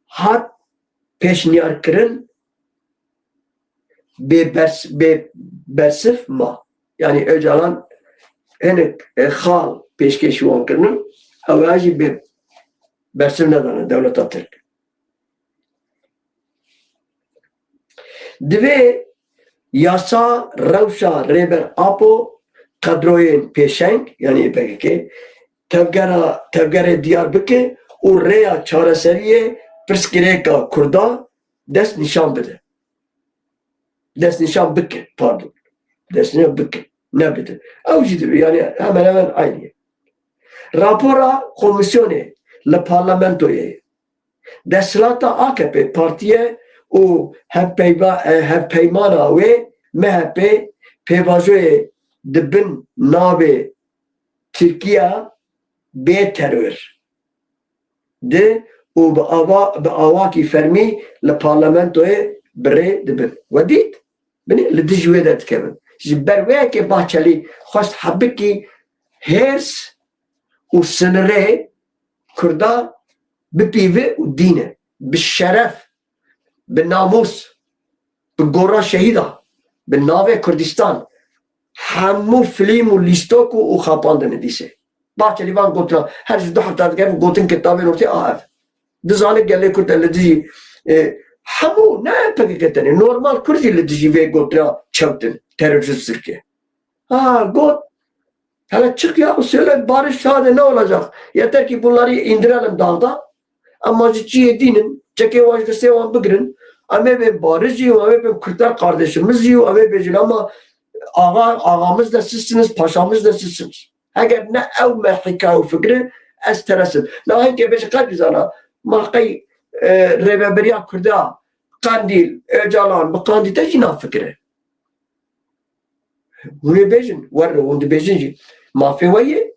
hat pêşniyarkirin, bê bers-, bê bersiv ma. Yanî Ocalan hinek, e, xal pêşkêşî wan kirinin, ew ya jî bê bersiv nedane dewleta Tirk. Divê yasa rewşa Rêber Apo, kadroyên pêşeng, yanî P K K, tevgera, tevgerê diyar bike û rêya çareseriyê pirsgirêka Kurda dest nîşan bide. Dest nîşan bike, pardon. Dest nîşan bike, ne bide. Ew jî dibe, yanî hemen hemen aynî ye. Rapora komîsyonê li parlamentoyê ye. Desthilata A K P partiye û hevpeyva-, e, hevpeymana wê M H P pêvajoyê di bin navê Tirkiya bê teror di û bi ava, bi awakî fermî li parlamentoyê bi rê dibin. We dît? Binê li dijî wê de dikevin. Ji ber wê yekê Bahçelî xwest hebikî hêrs û sinirê Kurda bipîve û dîne. Bi şeref, bi namûs, bi gora şehîda, bi navê Kurdistan, hemû filîm û lîstok û, û xapandine dîsê. Bahçelî van gotina, her ji du hefta dikeve gotin kitabên ortê a ev. Dizane gelê Kurd e li dijî, e, hemû, ne P K K tenê, normal Kurd jî li dijî vê gotina çewtin, terorist Tirkiye. Ha, got, hele çık ya, söyle, barış sade ne olacak? Yeter ki bunları indirelim dağda. Ama ji çiyê dînin, çekê wan ji destê wan bigirin. Em ê bên barij jî û em ê bên Kürtler kardeşimiz jî û em ê bêjin ama ağa, ağamız da sizsiniz, paşamız da sizsiniz. Eger ne ew me hikaye û fikri, ez teresim. Na hinkê bêje qet bizana, ma qey, e, rêveberiya Kurda, Qandîl, Ocalan, bi Qandîl te jî na fikir e. Hûn ê bêjin, were hûn dibêjin jî. Mafê we ye.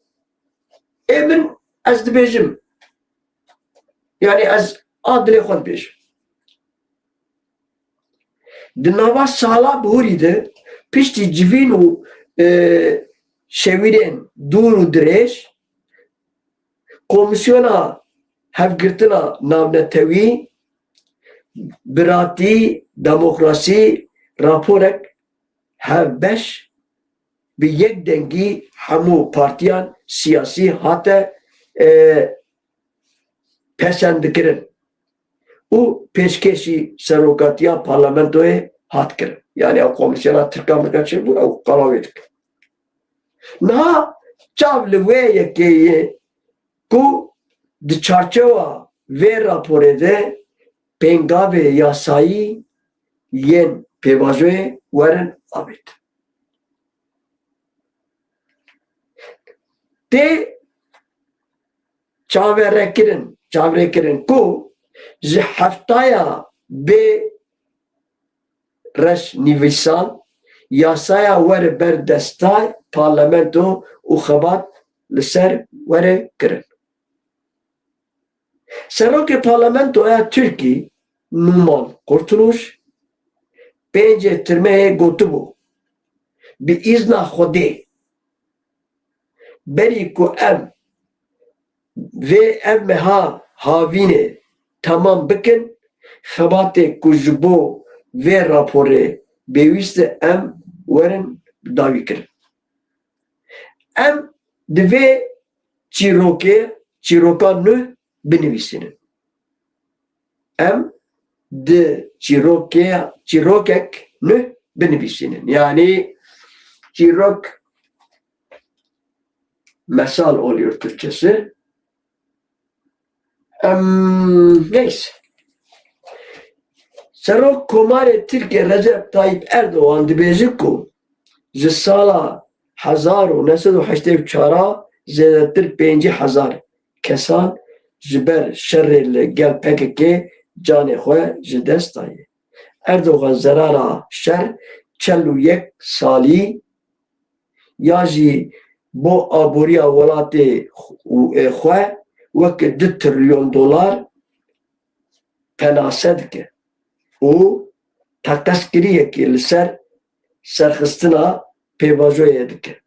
Ê min ez dibêjim. Yani ez a dilê xwe dibêjim. Di nava sala bihurî de piştî civîn û, e, şewîrên dûr û dirêj, Komîsyona Hevgirtina Navnetewî, Biratî, Demokrasî raporek hevbeş bi yek dengî hemû partiyan siyasî hate, e, pesend dikirin û pêşkêşî serokatiya parlamentoyê hat kirin. Yani ew komîsyona Tirka Mirka çêbû, ew qala wê dike. Niha çav li wê yekê ye ku di çarçewa vê raporê de pêngavê yasayî yên pêvajoyê werin avêtin. Tê çaverêkirin, çaverêkirin ku ji heftaya bê reş nivîsan yasaya were ber destay parlamento û xebat li ser were kirin. Serokê Parlamentoya Tirkî Numan Kurtuluş pêncê Tirmeyê gotibû, bi îzna Xwedê, berî ku em vê ev meha havînê temam bikin, xebatê ku ji bo vê raporê pêwîst e em werin dawî kirin. Em di vê çîrokê, çîroka nuh binivîsînin. Em di çîrokê, çîrokek nuh binivîsînin. Yani çîrok mesal oluyor Türkçesi. Em, neyse. Serok Komarê Tirkiye Recep Tayyip Erdogan dibêje ku ji sala hezar û neh sed û heştê û çar a zêdetir pêncî hezar kesan ji ber şerê li gel P K K canê xwe ji dest daye. Erdogan zerara şer çel û yek salî ya jî bo aboriya welatê xwe weke du trilyon dolar penase dike û teqezkiriyekê li ser serxistina pêvajoyê dike.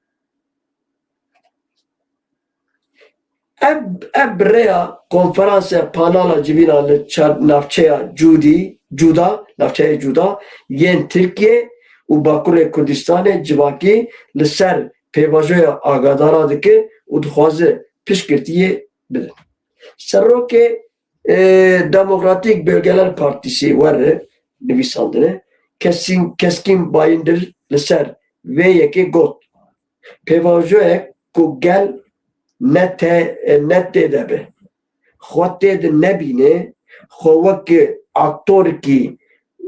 Ev, ev bi rêya konferanse panela civîna li çar-, navçeya Cûdî, Cûda, navçeyê Cûda yên Tirkiye û Bakurê Kurdistanê civakî li ser pêvajoya agadara dike û dixwaze piştgirtiyê bidin. Serokê, e, Demokratîk Bölgeler Partisi were nivîsandine, Keskin, Keskin Bayındır li ser vê yekê got, Pêvajoyek ku gel ne te, ne tê de be, xwe tê de nebîne, xwe weke aktorekî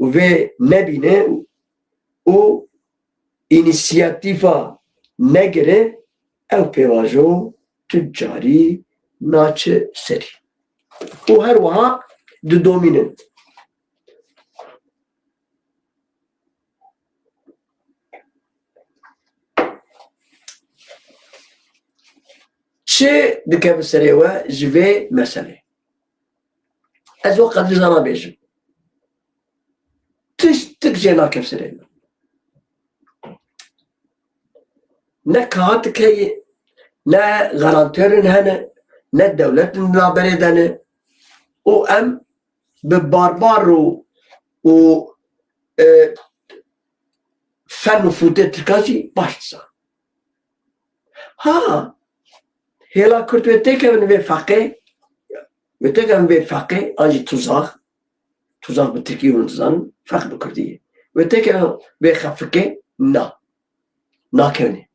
vê nebîne û înîsiyatîfa negire, ew pêvajo tu carî naçe serî. Û her wiha didomînin. Çi dikeve serê we ji vê meselê? Ez wek Qedirî Zana bêjim. Tiştik jê nakev serê min. Ne katik heye, ne garanterin hene, ne dewletin naberê de ne. Û em bi barbar û, û, e, fen û fûtê Tirkan jî baş dizan. Ha, hêla Kurd wê têkevin vê feqê, wê têkevin vê feqê, an jî tuzax, tuzax bi Tirkî hûn dizanin, feq bi Kurdî ye. Wê têkevin vê xefikê, na. Nakevin.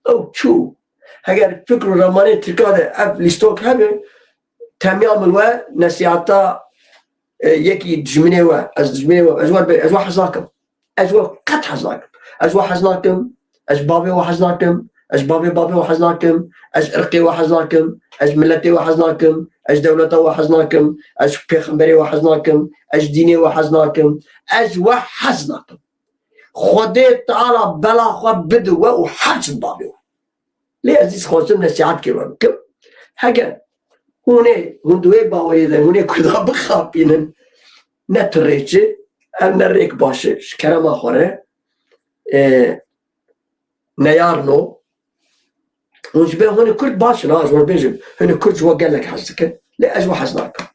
Ew çû. Heger fikr û ramanê Tirka de ev lîstok hebe, temiya min we nesîheta, e, yekî dijminê we, ez dijminê we, ez we, ez we hez nakim. Ez we qet hez nakim. Ez we hez nakim. Ez bavê we hez nakim. Ez bavê bavê we hez nakim. Ez irqê we hez nakim. Ez miletê we hez nakim. Ez dewleta we hez nakim. Ez pêxemberê we hez nakim. Ez dînê we hez nakim. Ez we hez nakim. Xwedê Teala bela xwe bide we û her çi bavê we. Lê ez dîs xwestim nesîhetkê we bikim. Heke hûn ê, hûn di wê baweriyê de hûn ê Kurda bixapînin, ne tu rê çi, ev ne rêk baş e, ji kerema xwe re, e, neyarno. Hûn ji ber hûn ê Kurd baş in, ha, ez we bêjim, hûn ê Kurd ji we gelek hez dikin. Lê ez we hez nakim.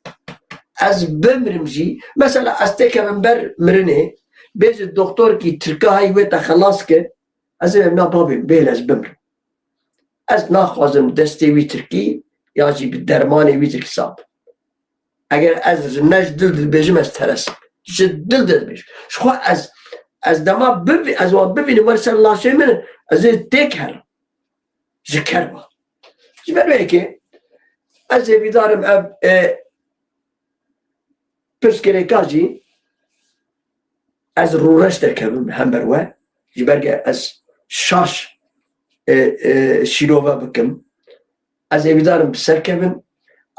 Ez bimrim jî, mesela ez têkevim ber mirinê, bêjin doktorkî Tirka hey wê te xelas ke, ez ê na bavê bêle ez bimrim. Ez naxwazim destê wî Tirkî ya jî bi dermanê wî Tirkî sab. Eger ez ji, ne ji dil dibêjim, ez teres im. Ji dil de dibêjim. Ji xwe ez, ez dema bivî-, ez wan bivînim wer ser laşê min, ez ê têk herim. Ji kerba. Ji ber wê yekê ez hêvîdar im ev, e, pirsgirêka jî ez rûreş derkevim hember we, ji ber ke ez şaş, e, e, şîrove bikim. Ez hêvîdar im bi ser kevin,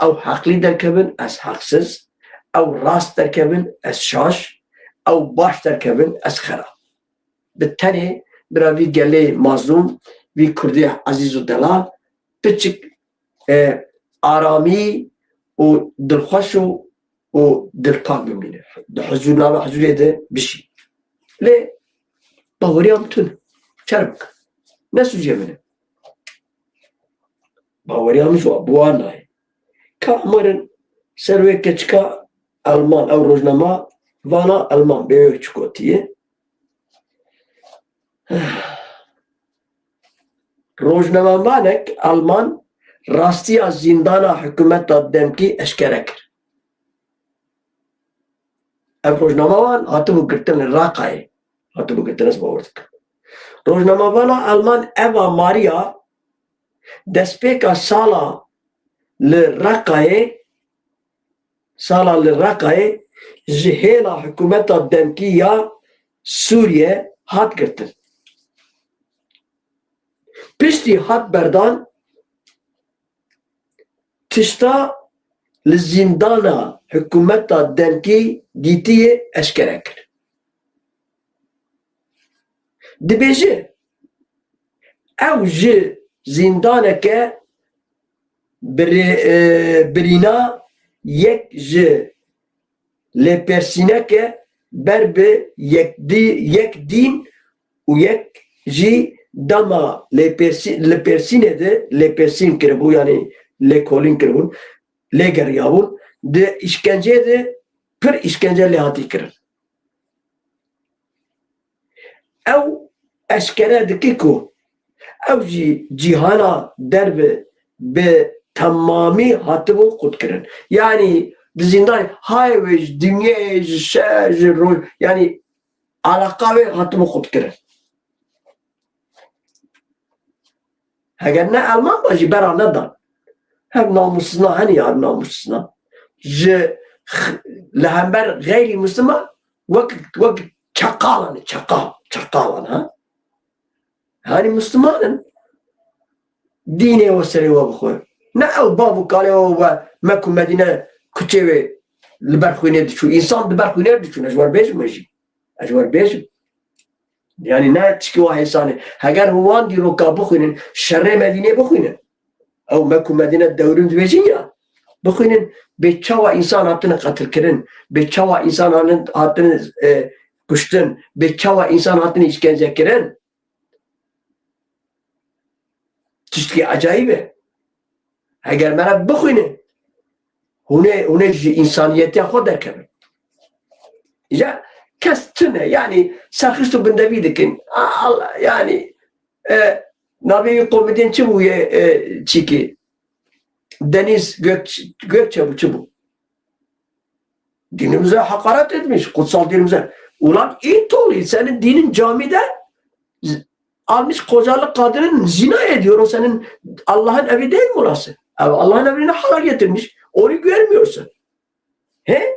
ew heqlî derkevin, ez heqsiz, ew rast derkevin, ez şaş, ew baş derkevin, ez xerab. Bi tenê bira vî gelê mazlûm, vî Kurdê ezîz û delal, piçik, e, aramî û dilxweş û, û dilpak bimîne. Di huzûr, nava huzûrê de bişî. Lê baweriya min tune. Çer bikim? Ne sûcê min e. Baweriya min ji wan, bi wan nayê. Ka em werin ser wê keçika Elman, ew rojnama vana Elman, bê wê çi gotiye. Rojnamevanek Elman rastiya zîndana hikûmeta demkî eşkere kir. Ev rojnamevan hatibû girtin li Raqayê. Hatibû girtin, ez bawer dikim. Rojnamevana Elman Eva Maria destpêka sala li Reqayê, sala li Reqayê ji hêla hikûmeta demkî ya Sûriye hat girtin. Piştî hat berdan, tişta li zîndana hikûmeta demkî dîtiyê eşkere kir. Dibêje, ew ji zîndaneke birê-, e, birîna yek ji lêpirsîneke ber bi yek dî-, yek dîn û yek jî dema lêpirsî-, lêpirsînê de lêpirsîn kiribû, yanî lêkolîn kiribûn, lêgeriyabûn, di îşkenceyê de pir îşkence lê hatî kirin. Ew eşkere dike ku ew jî cîhana derve bi temamî hatibû qutkirin. Yanî di zîndanê hayê wê ji dinyayê, ji şer, ji roj, yanî alaqa wê hatibû qutkirin. Heger ne Elman ba jî bera nedan. Hev namusizna hene ya, namusizna. Ji x-, li hember xeyrî Musliman wek, wek çeqalan, çeqal, çeqalan, ha? Hani Musliman in. dînê we serê we bixwe. Ne ew bav û kalê we we Mek û Medîne kuçê wê li ber xwînê diçû. Însan di ber xwînê diçûn. Ez wer bêjim we jî. Ez wer bêjim. Yanî ne çikî wa hêsanê. Heger hûn wan dîroka bixwînin, şerê Medînê bixwînin. Ew Mek û Medîne dewrin dibêjin ya. Bixwînin bê çawa însan hatine qetilkirin, bê çawa însan hatin, hatine, e, kuştin, bê çawa însan hatine îşkence kirin. Tiştekî ecayîb e. Heger me re bixwîne, hûn ê, hûn ê ji însaniyetiya xwe derkevin. Îca kes tune, yanî serxist û bindevî dikin. A, Allah, yanî, e, navê wî komedyen çi bû yê, e, çîkî? Deniz Gök-, Gökçe bû, çi bû? Dinimize hakaret etmiş, kutsal dinimize. Ulan intolî, senin dinin camide z-, almış kocalı kadının zina ediyor. O senin Allah'ın evi değil mi orası? Ev Allah'ın evine halal getirmiş. Onu görmüyorsun. He?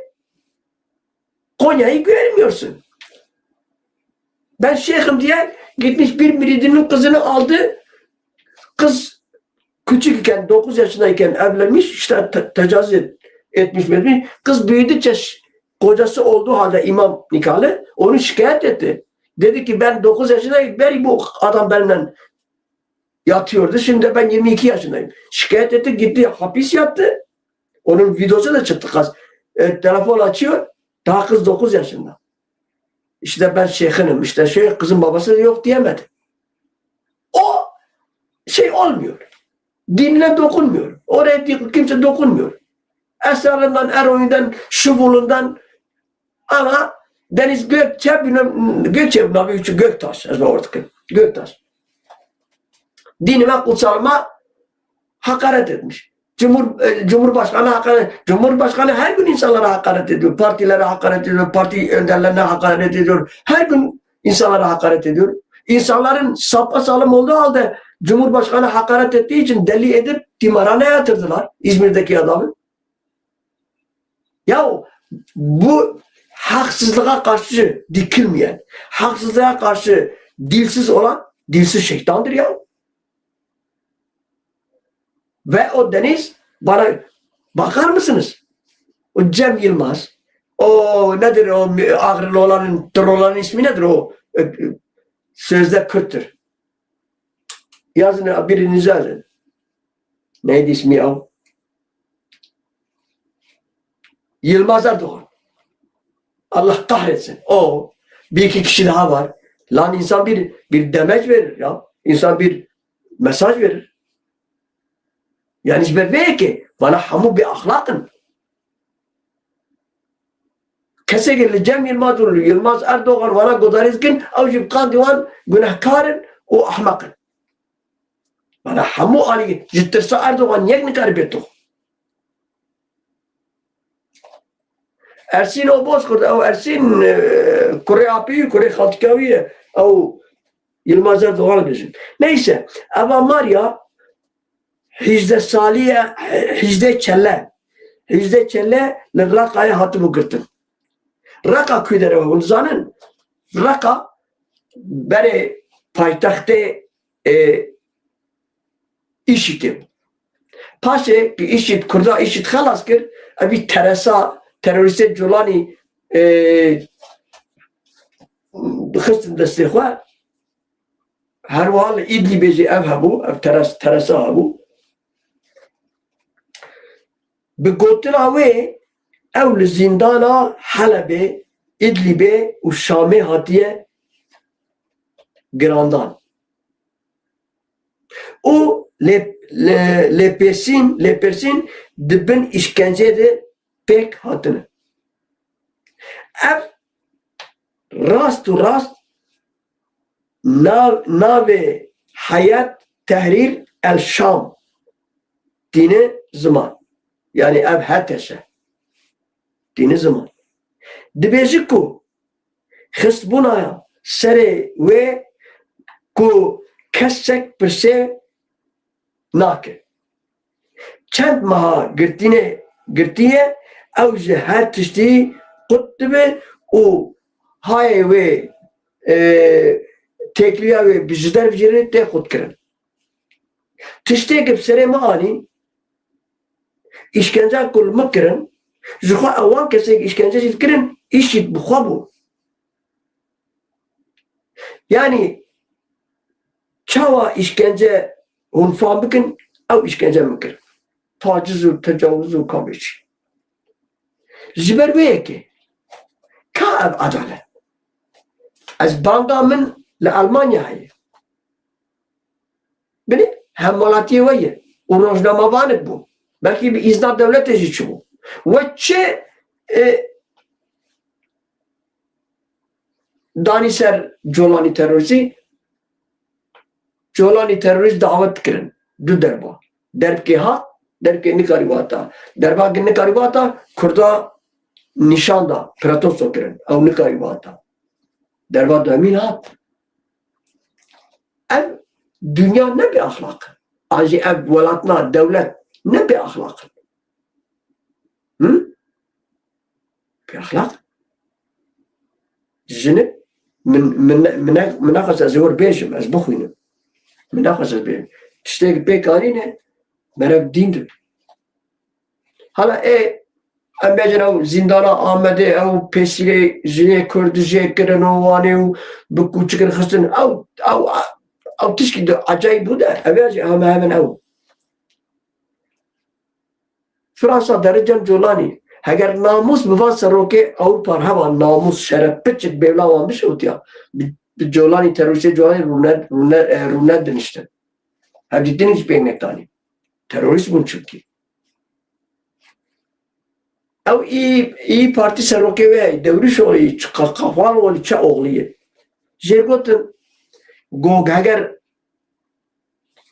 Konya'yı görmüyorsun. Ben şeyhim diye gitmiş bir müridinin kızını aldı. Kız küçük iken, dokuz yaşındayken evlenmiş, işte te-, tecavüz et-, etmiş, etmiş. Kız büyüdükçe ş-, kocası olduğu halde imam nikahlı onu şikayet etti. Dedi ki, "Ben dokuz yaşındayım, beri bu adam benimle yatıyordu. Şimdi ben yirmi iki yaşındayım." Şikayet etti, gitti, hapis yattı. Onun videosu da çıktı. Kız, e, telefon açıyor. Daha kız dokuz yaşında. İşte ben şeyhinim, işte şey, kızın babası da yok diyemedi. O şey olmuyor. Dinine dokunmuyor. Oraya di-, kimse dokunmuyor. Esrarından, eroinden, şuvulundan ama Deniz Gökçe, bilmem, Gökçe, bilmem, Göktaş, ez orada Göktaş. Dinime, kutsalıma hakaret etmiş. Cumhur-, e, Cumhurbaşkanı hakaret, Cumhurbaşkanı her gün insanlara hakaret ediyor. Partilere hakaret ediyor, parti önderlerine hakaret ediyor. Her gün insanlara hakaret ediyor. İnsanların sapasağlam olduğu halde Cumhurbaşkanı hakaret ettiği için deli edip timarhaneye yatırdılar İzmir'deki adamı. Ya bu haksızlığa karşı dikilmeyen, haksızlığa karşı dilsiz olan dilsiz şeytandır ya. Ve o Deniz, bana bakar mısınız? O Cem Yılmaz, o nedir o mü-, Ağrılı olanın, Tırlı olanın ismi nedir o? Ö-, ö-, sözde Kürttür. Yazın, biriniz yazın. Neydi ismi ya? Yılmaz Erdoğan. Allah kahretsin. O, bir iki kişi daha var. Lan insan bir, bir demeç verir ya. İnsan bir mesaj verir. Yani ji ber vê yekê, vana hemû bêexlaq in. Kesê li Cem Yılmaz û Yılmaz Erdoğan vana godarî dikin, ew jî bi qandî wan gunehkar in û ehmeq in. Vana hemû alî ji tirsa Erdoğan yek nikare bê tox. Ersîn o Bozkurt, ew Ersîn, e, kurê apî, kurê xaltika wî ye. Ew Yilmaz Erdogan dibêjin. Neyse, eva Marya hîzdeh salî ye, hîzdeh çele. Hîzdeh çele li Reqayê hatibû girtin. Reqa ku derê ye, hûn dizanin? Reqa berê paytextê, e, îşîdê bû. Paşê ku îşîd, Kurda îşîd xelas kir, evî teresa, terorîstê Colanî, e, xistin destê xwe. Her wiha li Îdlîbê jî ev hebû, ev teres-, teresa hebû. Bi gotina wê, ew li zîndana Helebê, Îdlîbê û Şamê hatiye girandan. Û lê, lê, lêpirsîn, lêpirsîn di bin îşkencê de pêk hatine. Ev rast û rast nav-, navê Heyet Tehrîr El Şam tîne ziman. Yanî ev H T Ş e. Tîne ziman. Dibêje ku xistbûna serê wê ku kesek pirsê nake. Çend meha girtîne, girtiye, ew ji her tiştî qut dibe û hayê wê, e, têkiliya wê bi ji derve jî tê qutkirin. Tiştê ki bi serê min anî, îşkence ku li min kirin, ji xwe ewan kesê ki îşkence jî dikirin, îş jî bi xwe bû. Yanî çawa îşkence hûn fam bikin, ew îşkence min kir. Taciz û tecawiz û kavêçî. Ji ber wê yekê, ka ev edalet? Ez banga min li Almanya heye. Binê hemwelatiyê we ye û rojnamevanik bû. Belkî bi îzna dewletê jî çûbû. We çi, e, danî ser Colanî terorîstî? Colanî terorîst dawet dikirin du derba. Derbkê hat, derbkê nikarî wata. Derba ki nikarî wata, Kurda nîşan da, protesto kirin. Ew nikarî wata. Derba duyemîn hat. Ev dinya ne bi axlaq in. An jî ev welatna dewlet ne bi axlaq in. Hı? Bi axlaq. Jinik, min, min, min, min naxwest ez ê wir bêjim, ez bixwînim. Min naxwest ez bêjim. Tiştê ki pêk anîne, meriv dîn dibe. Hala ê, em bêjin ew zîndana Amedê, ew pêsîrê jinê Kurd jê kirin û wanê û bi kûçikir xistin. Ew, ew, ew tişkî di ecayîb bû de, ev ya jî heme hemin ew. Fransa derê cem Colanî. Heger namûs bi van serokê Ewropa heba namûs, şeref, piçik bêvla wan bişewtiya, bi, bi Colanî, terorîstê Colanî rûne, rûne, e, rûne diniştin. Hevdîtinî jî pêk netanî. Terorîst bûn çimkî. Ew î, î partî serokê wê ye, Dewrîşoğlu, çi qa-, qafal oğlu, çi oğlu ye. Jê gotin, go heger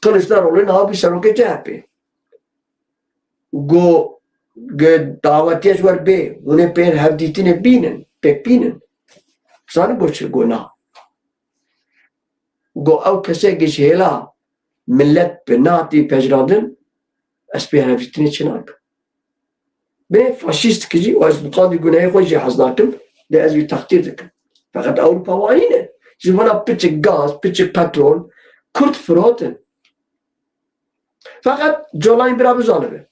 Kiliçdaroglu niha bû serokê C H P. Go, ge dawetiye ji wer bê, hûn ê pê hevdîtinê bînin, pêk bînin. Zanî go çi, go na. Go ew kesê ki ji hêla millet bi nehatî pejirandin, ez pê hevdîtinê çi nakim. Bê faşîst ki jî, û ez bi qandî gunehê xwe jî hez nakim, lê ez wî teqdîr dikim. Feqet Ewropa wanî ne. Ji vana piçik gaz, piçik petrol, Kurd firotin. Feqet Colanî bira bizanibe.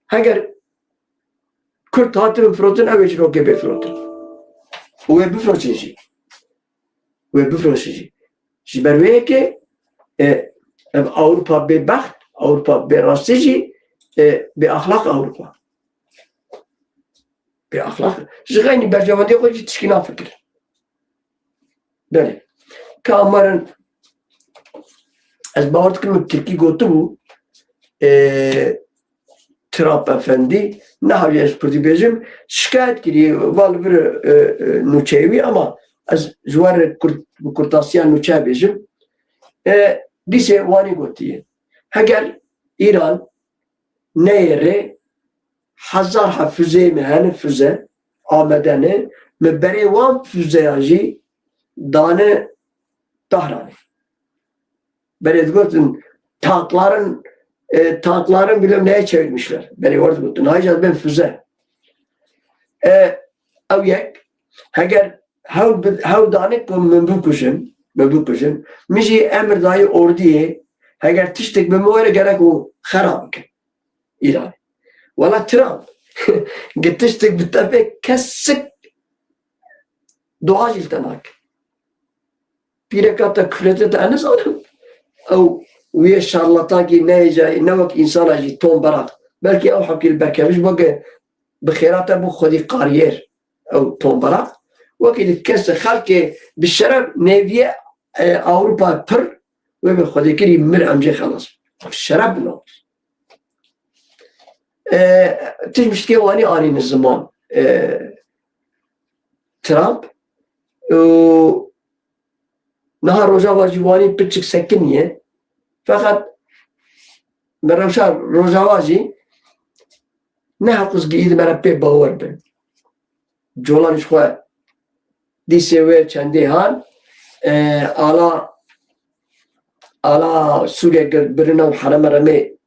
Heger Kurd hatibin firotin, ew ê ji rokê bê firotin. Û wê bifroşin jî. Wê bifroşin jî. Ji ber wê yekê, e, ev Ewropa bêbext, Ewropa bêrastî jî, e, bêaxlaq Ewropa. Bêaxlaq. Ji xeynî berjewendiyê xwe jî tişkî nafikir. Belê. Ka Amarin, ez bawer dikim min tirkî gotibû, e, Trump efendî, nehawiye ez kurdî bêjim, şikayet kiriye, va li vir, e, e, nûçeyê wî, ama ez ji wer kurt-, bi kurtasiya nûçe bêjim. E, dîsê wanî gotiye. Heger Îran neyê rê, hezar heb füzeyê me hene, füze, amade ne, me berê wan füzeyan jî dane Tahranê. Berê digotin, tankların, e, tankların bilmem neye çevirmişler. Berê wer digotin, hayca ben füze. E, ew yek, heger hewl bi-, hewl dane ku min bikujin, min bikujin, min jî emir dayî ordiyê, heger tiştek bi min were gerek û xera bikin Îranê. Wela Trump, gi tiştek bi te bê kesik dua jî li te nake. Pîreka te kufrete te, ez nizanim. Ew wî şarlatankî neyê cayê, ne wek însana jî ton beraq. Belkî ew hewkî li ber kevin ji bo ke bi xêra te bû xwedî qariyêr ew ton beraq. Wekî di kesê xelkê bi şeref nêviye, e, Ewropa pir wê bi xwedîkirî mir em jê xelas. Şeref bi namus. E, tişt miştê wanî anîne ziman, e, Trump. Û niha Rojava jî wanî piçik sekiniye. Feqet me rewşa Rojava jî ne heqûz gihî di me re pê bawer bin. Colan ji xwe dîsê wê çendê han, e, ala, ala Sûriye gir-, birine û hereme remê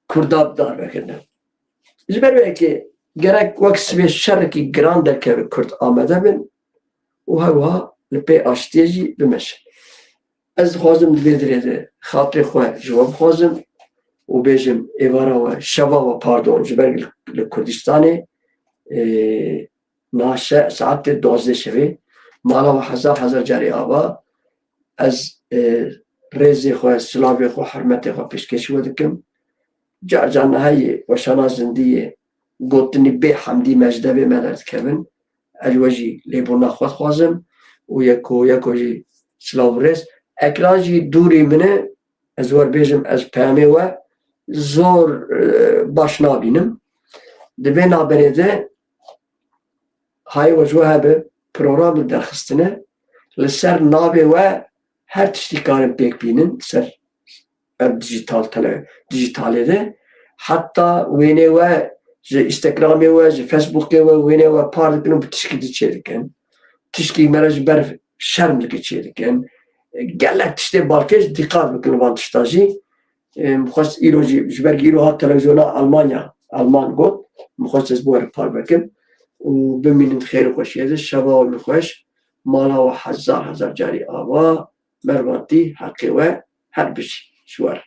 Kurda darbe kirine. Ji ber wê yekê gerek wek sibê şerekî giran derkeve Kurd amade bin û her wiha li pê aştiyê jî bimeşin. Ez dixwazim di vê dirê de xatirê xwe ji we bixwazim û bêjim êvara we, şeva we, pardon, ji ber li, li Kurdistanê, e, naşe saetê duwazdeh şevê, mala we hezar hezar carî ava. Ez, e, rêzê xwe, silavê xwe, hurmetê xwe pêşkêşî we dikim. Car car neheyê weşana zindiyê gotinî bê hemdî me ji devê me derdikevin. Ez ji we jî lêbûna xwe dixwazim û yeko yeko jî silav û rêz. Ekran jî dûrî min e, ez wer bêjim, ez peyamê we zor, e, baş nabînim. Di vê navberê de hayê we ji we hebe, programê derxistine, li ser navê we her tiştî karin pêk bînin, ser ev dijital tele-, dijitalê de. Heta wênê we ji Instagramê we, ji Facebookê we, wênê we par dikin û bi tişkî di çê dikin. Tişkî me re ji ber şerm dike çê dikin. Gelek tiştê balkêş, dîqat bikin li van tişta jî. Em, xwest îro jî, ji ber îro hat televizyona Almanya, Alman got, min xwest ez bi we re par bikim. Û bimînin di xêr û xweşiyê de, şeva we min xweş, mala we hezar hezar carî ava, mervatî, heqê we her bijî ji we re.